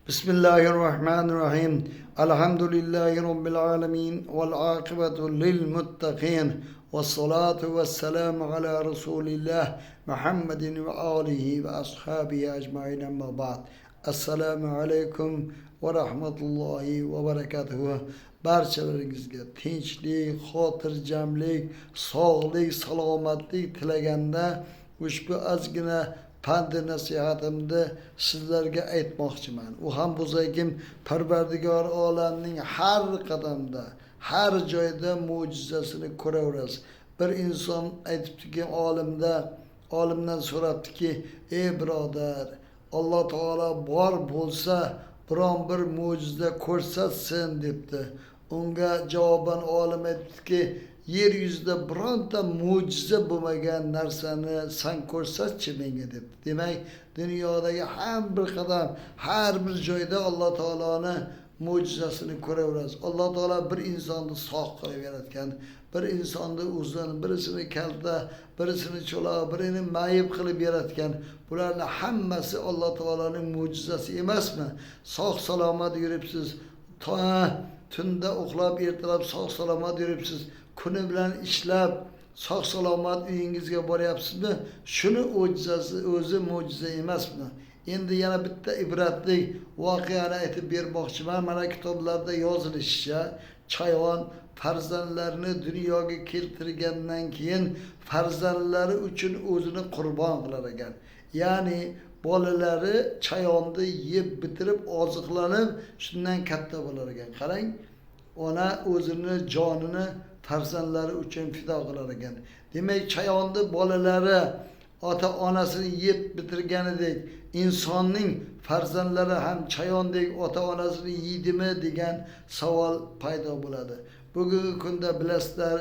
Bismillahirrahmanirrahim. Elhamdülillahi Rabbil alemin. Vel akibetu lil muttaqin. Ve salatu ve selamu ala Resulillah Muhammedin ve alihi ve ashabihi ecmain amma ba'd. Esselamu aleyküm ve rahmetullahi ve berekatuhu. Barchalaringizga tinchlik, xotirjamlik, sog'lik, salomatlik tilaganda ushbu ozgina pand nasihatimni sizlarga aytmoqchiman. U ham bo'lsakim, Parvardigor olamning har qadamda, har joyda mo'jizasini ko'raverasiz. Bir inson aytibdiki, olimdan so'rabdiki, ey birodar, Alloh taolo bor bo'lsa, biron bir mo'jiza ko'rsatsin debdi. Unga javoban olim aytibdiki, yer yuzida bironta mo'jiza bo'lmagan narsani san ko'rsatchi menga debdi. Demak, dunyodagi har bir qadam, har bir joyda Alloh taoloni mo'jizasini ko'raverasiz. Alloh taolo bir insonni sog' qilib yaratgan, bir insonni uzun, birisini kalta, birisini cho'loq, birini mayib qilib yaratgan. Bularning hammasi Alloh taoloning mo'jizasi emasmi? Sog' salomat yuribsiz, tunda uxlab, ertalab sog' salomat yuribsiz, kuni bilan ishlab, sog' salomat uyingizga boryapsizmi? Shuni mo'jizasi o'zi mo'jiza emasmi? Endi yana bitta ibratli voqeani aytib bermoqchiman. Mana kitoblarda yozilishicha, chayon farzandlarini dunyoga keltirgandan keyin farzandlari uchun o'zini qurbon qilar ekan. Ya'ni bolalari chayonni yeb bitirib, oziqlanib, shundan katta bo'lar ekan. Qarang, ona o'zini jonini farzandlari uchun fido qilar ekan. Demak, chayonni bolalari ota onasini yeb bitirganidek, insonning farzandlari ham chayondek ota onasini yeydimi degan savol paydo bo'ladi. Bugungi kunda bilasizlar,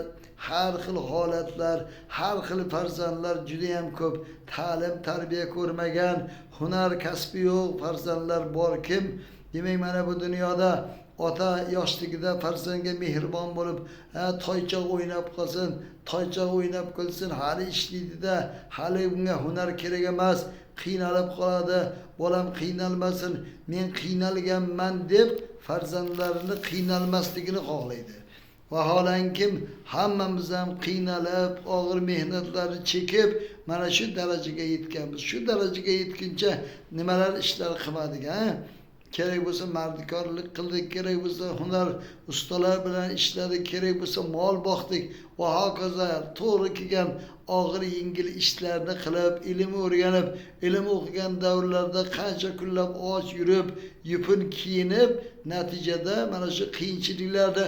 har xil holatlar, har xil farzandlar juda ham ko'p. Ta'lim, tarbiya ko'rmagan, hunar kasbi yo'q farzandlar bor kim? Demak, mana bu dunyoda ota yoshligida farzandga mehribon bo'lib, toychoq o'ynab qolsin, toychoq o'ynab qolsin, hali ishlaydida, hali bunga hunar kerak emas, qiynalib qoladi, bolam qiynalmasin, men qiynalganman deb farzandlarini qiynalmasligini xohlaydi. Vaholanki hammamiz ham qiynalib, og'ir mehnatlarni chekib mana shu darajaga yetganmiz. Shu darajaga yetguncha nimalar ishlar qilmadik, ha? Kerak bo'lsa mardikorlik qildik, kerak bo'lsa hunar ustalar bilan ishladik, kerak bo'lsa mol boqdik va hokazo. To'g'ri kelgan og'ir yengil ishlarni qilib, ilm o'rganib, ilm o'qigan davrlarda qancha kunlab och yurib, yupun kiyinib, natijada mana shu qiyinchiliklarni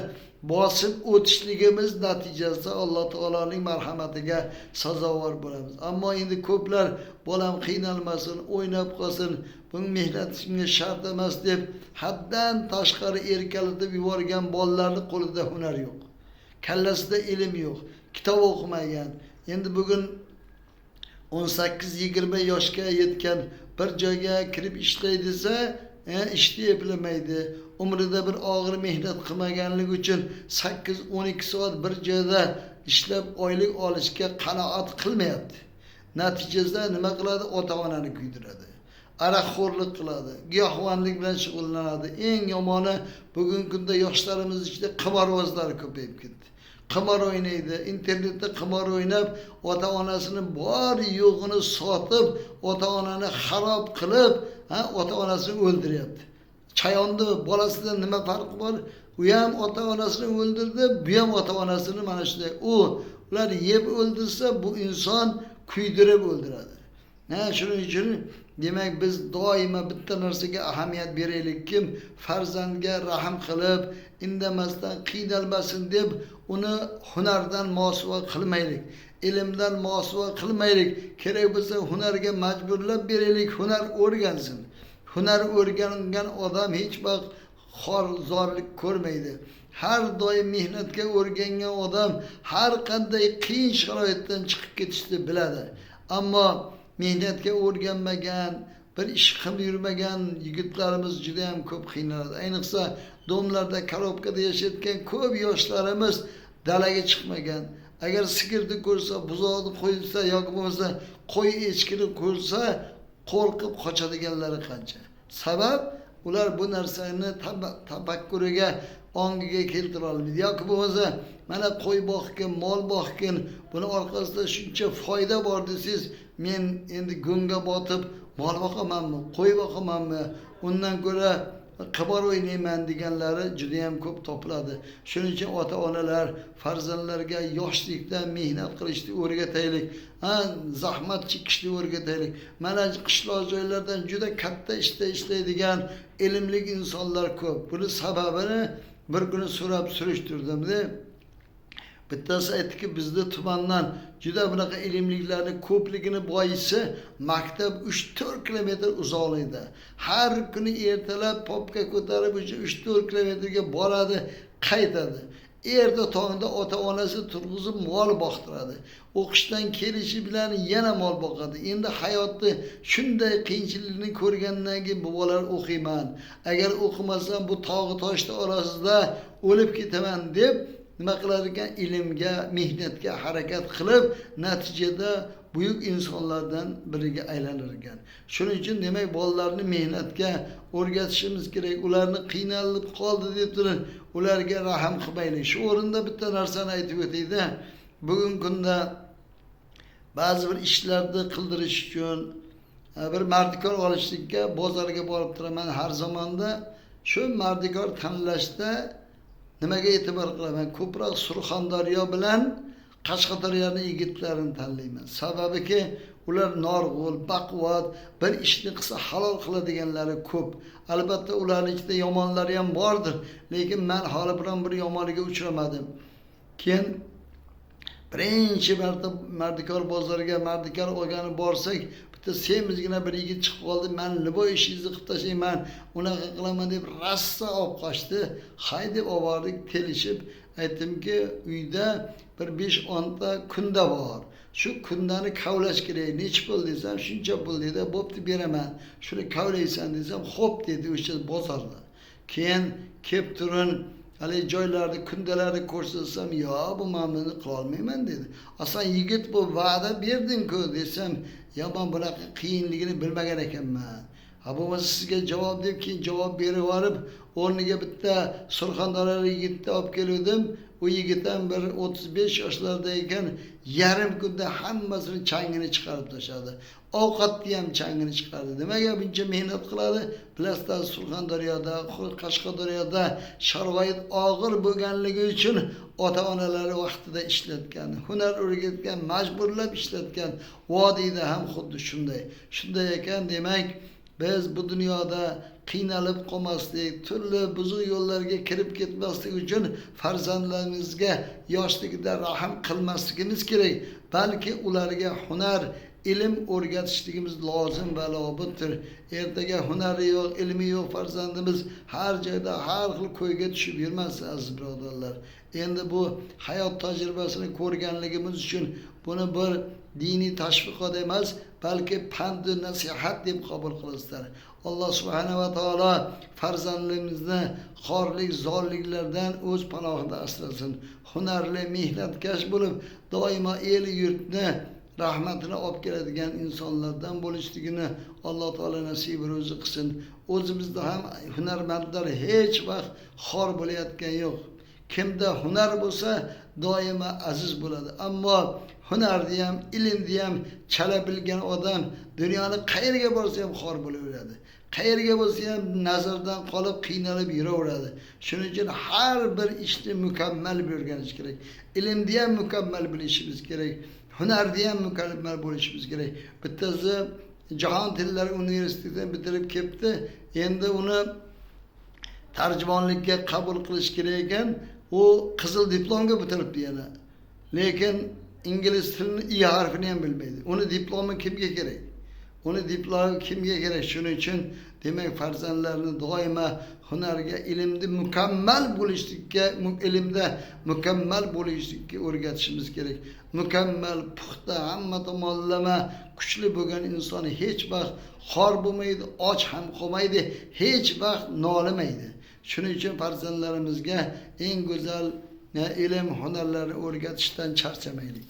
bosib o'tishligimiz natijasida Alloh taoloning marhamatiga sazovor bo'lamiz. Ammo endi ko'plar bolam qiynalmasin, o'ynab qolsin, buning mehnati shunga shart emas deb haddan tashqari erkalatib yuborgan bolalarning qo'lida hunar yo'q, kallasida ilm yo'q, kitob o'qimagan. Endi bugun 18-20 yoshga yetgan bir joyga kirib ishlay desa, ishni eplamaydi. Umrida bir og'ir mehnat qilmaganligi uchun 8-12 soat bir joyda ishlab oylik olishga qanoat qilmayapti. Natijasida nima qiladi? Ota-onani kuydiradi. Aroqxo'rlik qiladi, giyohvandlik bilan shug'ullanadi. Eng yomoni bugungi kunda yoshlarimiz ichida qimorvozlar ko'payib ketdi. Qimor o'ynaydi, internetda qimor o'ynab, ota-onasini bor yo'g'ini sotib, ota-onani xarob qilib, ota-onasini o'ldiryapti. Chayonni bolasidan nima farqi bor? U ham ota-onasini o'ldirdi, bu ham ota-onasini mana shunday. Ular yeb o'ldirsa, bu inson kuydirib o'ldiradi. Shuning uchun demak biz doimo bitta narsaga ahamiyat beraylik, kim farzandga rahm qilib, indamasdan qiynalmasin deb uni hunardan mosuvo qilmaylik, ilmdan mosuvo qilmaylik. Kerak bo'lsa hunarga majburlab beraylik, hunar o'rgansin. Hunar o'rgangan odam hech vaqt xor zorlik ko'rmaydi. Har doim mehnatga o'rgangan odam har qanday qiyin sharoitdan chiqib ketishni biladi. Ammo mehnatga o'rganmagan, bir ish qilib yurmagan yigitlarimiz juda ham ko'p qiynaladi. Ayniqsa domlarda, korobkada yashayotgan ko'p yoshlarimiz dalaga chiqmagan. Agar sigirni ko'rsa, buzoqni qo'ysa yoki bo'lmasa qo'y echkini ko'rsa qo'rqib qochadiganlari qancha. Sabab Ular bu narsani tafakkuriga, ongiga keltira olmaydi. Yoki bo'lmasa mana qo'y boqgin, mol boqgin, buni orqasida shuncha foyda bor desangiz, men endi go'ngga botib mol boqamanmi, qo'y boqamanmi, undan ko'ra qimor o'ynayman deganlari juda ham ko'p topiladi. Shuning uchun ota-onalar farzandlarga yoshlikdan mehnat qilishni o'rgataylik, zahmat chekishni o'rgataylik. Mana qishloq joylardan juda katta ishda ishlaydigan ilmli insonlar ko'p. Buni sababini bir kuni so'rab surishtirdim-da. Bittasi aytdiki, bizda tumandan juda bunaqa ilmliklarning ko'pligini boisi maktab 3-4 kilometr uzoqlikda. Har kuni ertalab popka ko'tarib 3-4 kilometrga boradi, qaytadi. Erta tongda ota-onasi turg'izib mol boqtiradi. O'qishdan kelishi bilan yana mol boqadi. Endi hayotda shunday qiyinchilikni ko'rgandan keyin bu bolalar o'qiyman, agar o'qimasam bu tog'i toshni orasida o'lib ketaman deb nima qilar ekan? Ilmga, mehnatga harakat qilib, natijada buyuk insonlardan biriga aylanar ekan. Shuning uchun demak bolalarni mehnatga o'rgatishimiz kerak. Ularni qiynalib qoldi deb turib, ularga rahm qilmaylik. Shu o'rinda bitta narsani aytib o'tayda. Bugungi kunda ba'zi bir ishlarni qildirish uchun bir mardikor olishlikka bozorga borib turaman har zamonda. Shu mardikor tanlashda nimaga e'tibor qilaman? Ko'proq Surxondaryo bilan Qashqadaryoning yigitlarini tanlayman. Sababiki ular norg'ul, baquvvat, bir ishni qilsa halol qiladiganlari ko'p. Albatta ularning ichida yomonlari ham bordir, lekin men hali biron bir yomoniga uchramadim. Keyin birinchi marta mardikor bozoriga mardikor olgani borsak, bitta semizgina bir yigit chiqib qoldi. Men liboy ishingizni qilib tashlayman, unaqa qilaman deb rossa olib qochdi. Hay deb olib bordik, kelishib aytdimki, uyda bir 5-10 ta kunda bor. Shu kundani kavlash kerak. Necha pul desam, shuncha pul dedi. Bo'pti, beraman. Shuni kavlaysan desam, xo'p dedi o'sha bozorda. Keyin kelib turin, hali joylarni, kundalarni ko'rsatsam, yo bu men buni qila olmayman dedi. Asan yigit, bu va'da berding-ku desam, ya men bunaqa qiyinligini bilmagan ekanman. Ha bo'lmasa sizga javob deb keyin javob berib yuborib, o'rniga bitta Surxondaryolik yigitni olib keluvdim. U yigit ham bir 35 yoshlarda ekan, yarim kunda hammasini changini chiqarib tashladi. Ovqatni ham changini chiqardi. Nimaga buncha mehnat qiladi? Bilasizlar, Surxondaryoda, Qashqadaryoda sharoit og'ir bo'lganligi uchun ota-onalari vaqtida ishlatgan, hunar o'rgatgan, majburlab ishlatgan. Vodiyda ham xuddi shunday. Shunday ekan, demak, biz bu dunyoda qiynalib qolmaslik, turli buzuq yo'llarga kirib ketmaslik uchun farzandlarimizga yoshligida rahm qilmasligimiz kerak, balki ularga hunar, ilm o'rgatishligimiz lozim va lobuddir. Ertaga hunari yo'q, ilmi yo'q farzandimiz har joyda har xil ko'yga tushib yurmasin, aziz birodarlar. Endi bu hayot tajribasini ko'rganligimiz uchun buni bir diniy tashviqot emas, balki pand va nasihat deb qabul qilasizlar. Alloh subhanahu va taolo farzandlarimizni xorlik, zorliklardan o'z panohida asrasin. Hunarli, mehnatkash bo'lib, doimo el yurtni rahmatini olib keladigan insonlardan bo'lishligini Alloh taolo nasib ro'zi qilsin. O'zimizda ham hunarmandlar hech vaqt xor bo'layotgan yo'q. Kimda hunar bo'lsa doimo aziz bo'ladi. Ammo hunarni ham, ilmni ham chala bilgan odam dunyoni qayerga borsa ham xor bo'laveradi. Qayerga bo'lsa ham nazardan qolib, qiynalib yuraveradi. Shuning uchun har bir ishni mukammal o'rganish kerak. Ilmni ham mukammal bilishimiz kerak. Hunarni ham mukammal bo'lishimiz kerak. Bittasi Jahon tillari universitetini bitirib kelibdi. Endi uni tarjimonlikka qabul qilish kerak ekan. U qizil diplomga bitiribdi yana. Lekin ingliz tilini i harfini ham bilmaydi. Uni diplomi kimga kerak? Uni diplomi kimga kerak? Shuning uchun demak farzandlarni doimo hunarga, ilmda mukammal bo'lishlikka, ilmda mukammal bo'lishlikka o'rgatishimiz kerak. Mukammal, puxta, hamma tomonlama kuchli bo'lgan inson hech vaqt xor bo'lmaydi, och ham qolmaydi, hech vaqt nolimaydi. Shuning uchun farzandlarimizga eng go'zal ilm, hunarlarni o'rgatishdan charchamaylik.